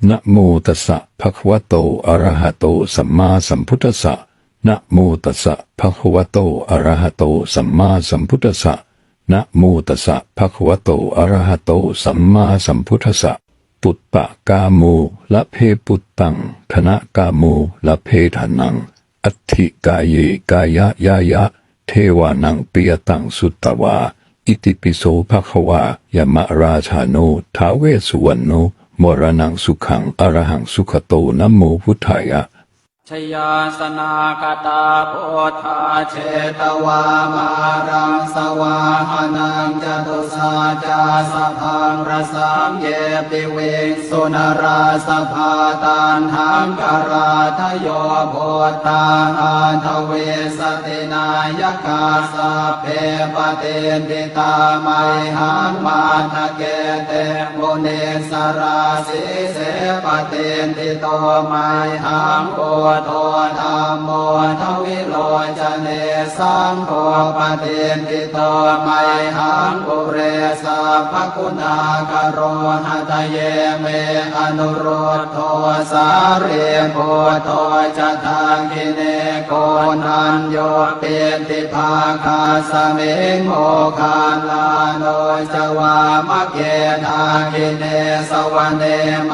ນະໂມຕັດສະ ພະຄະວະໂຕ ອະຣະຫະໂຕ ສຳມາສຳພຸດທັດສະ ນະໂມຕັດສະ ພະຄະວະໂຕ ອະຣະຫະໂຕ ສຳມາສຳພຸດທັດສະ ນະໂມຕັດສະ ພະຄະວະໂຕ ອະຣະຫະໂຕ ສຳມາສຳພຸດທັດສະ ປຸດປະກາໂມ ລະເພປຸດຕັງ ທະນະກາໂມ ລະເພທະນັງ ອັດຖິກາເຍ ກາຍະຍາຍະ ເທວານັງ ປິຍະຕັງ ສຸດຕະວາ ອິຕິປິໂສ ພະຄະວາ ຍະມະລາຊາໂນ ທ້າວເວດສຸວັນໂນ ມໍລະນະງສຸຂັງ ອະລະຫັງ ສຸຂະໂຕ ນະໂມພຸດທາຍະ ຊະຍາສະນາຄະຕາ ພຸດທາ ເຈຕະວາ ມາລັງ ສະວາຫະນັງ ຈະຕຸສັກຈະສະພັງ ຣະສັງ ເຍ ປິວິງ ສຸ ນະລາສະພາ ຕັນທັງຄະລາທະໂຍ ພຸດທາ ອາທະວິສະຕິ ນາຍະກາ ສັບເພ ປະຕິນທິຕາ ໄມຫັງ ມັດທະເກ ເຕ ມຸນີສະລາ ສີເສ ປະຕິນທິໂຕ ໄມຫັງ ພຸດໂທ ທຳໂມ ທະວິໂລຈະເນ ສັງໂຄ ປະຕິນທິໂຕ ໄມຫັງ ປຸເຣ ສັບພະ ຄຸນາກະໂຣ ຫັດຖະເຍ ເມ ອະນຸລຸດໂທ ສາລີປຸດໂທ ຈະ ທັກຂິເນ ໂກນທັນໂຍ ປິດຕິພາຄັດສະມິງ ໂມກຄັນລາໂນ ຈະ ວາມະເກ ທັກຂິເນ ສະວະເນ ໄມ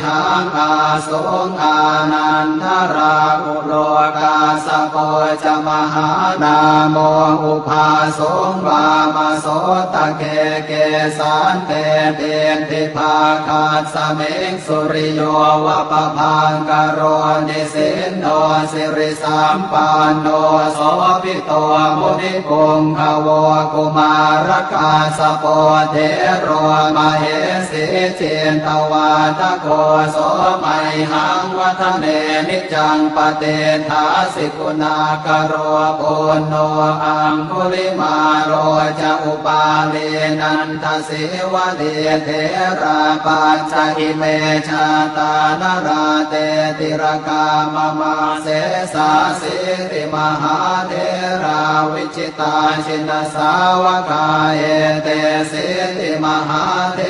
ຫັງ ອາສຸງ ອານັນທະລາຫຸໂລ ກັດສະໂປ ຈະ ມະຫານາໂມ ອຸບາສຸງ ວາມະໂສຕະເກ ເກສັນເຕ ປິດຕິພາຄັດສະມິງ ສຸລິໂຍ ວະ ປະພັງກະໂຣ ນິຊິນໂນ ສິລິສຳປັນໂນ ໂສພິໂຕ ມຸນິປຸງກະໂວ ກຸມາລະກັດສະໂປ ເຖໂຣ ມະເຫສີ ຈິດຕະວັດທະໂກ ໂສ ໄມຫັງ ວັດທະເນ ນິຈຈັງ ປະຕິດຖາສິ ກຸນາກະໂຣ ປຸນໂນ ອັງຄຸລິມາໂລ ຈະ ອຸປາລີ ນັນທະ ສີວະລີ ເຖລາ ປັນຈະ ອິເມ ຈາຕາ ນະລາ ເຕ ຕິລະກາ ມະມະ ເສສາ ສິດທິ ມະຫາເຖລາ ວິຈິຕາ ຈິນນະສາວະກາ ເອເຕ ສິດທິ ມະຫາເຖ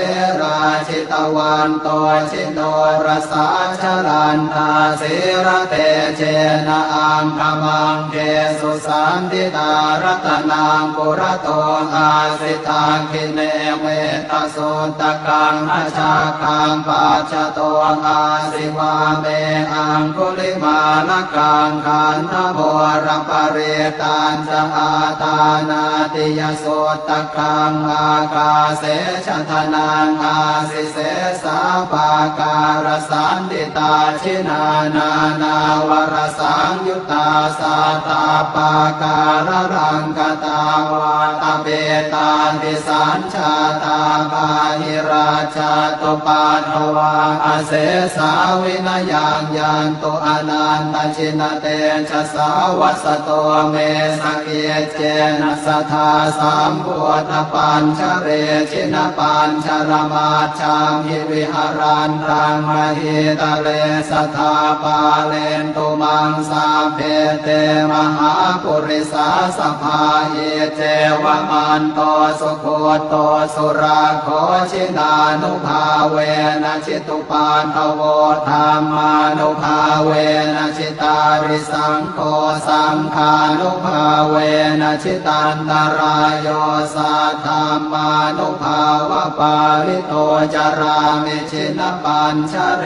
ລາ ຈິດຕະວັນໂຕ ຈິນໂນລະສາ ຈະລັນຕາ ສີລະເຕເຈນະ ອັງຄະມັງ ເກສຸ ສັນທິຕາ ລັດຕະນັງ ປຸຣະໂຕ ອາສິ ທັກຂິເນ ເມຕະສຸດຕະກັງ ທະຈັກຂັງ ປັດຈະໂຕ ອາສິ ວາເມ ອັງຄຸລິມາລະກັງ ຄັນທະໂມລະປະລິດຕັນຈະ ອາທານາຕິຍະສຸດຕະກັງ ອາກາເສຈະ ທະນັງ ອາສິ ເສສາ ປາກາລະສັນທິຕາ ຈິນນາ ນານາວະລະສັງຍຸດຕາ ສັດຕະປາກາລະລັງກະຕາ ວາຕະປິດຕາພິສັນຈາຕາ ບາຫິຣັດຈັດຕຸປັດທະວາ ອະເສສາ ວິນະຍັງ ຍັນຕຸ ອະນັນຕະຈິນນະເຕຈະສາ ວັດສະໂຕ ເມ ສະກິດ ເຈນະ ສະທາ ສຳພຸດທະປັນຈະເຣ ຈິນນະປັນຈະລະມັດຈັງ ວິຫາລັນຕັງ ມະຫິຕະເລ ສັດຖາ ປາເລນຕຸ ມັງ ສັບເພ ເຕ ມະຫາປຸລິສາສະພາ ອິ ເຈວະມັນໂຕ ສຸໂຄດໂຕ ສຸລາໂຄ ຈິນນານຸພາເວນະ ຈິດຕຸປັດຖະໂວ ທຳມານຸພາເວນະ ຈິ ຕາລິສັງໂຄ ສັງຄານຸພາເວນະ ຈິດຕັນຕະລາໂຍ ສັດທັມມານຸພາວະປາລິໂຕ ຈະລາມິ ຈິນນະປັນຈະເຣ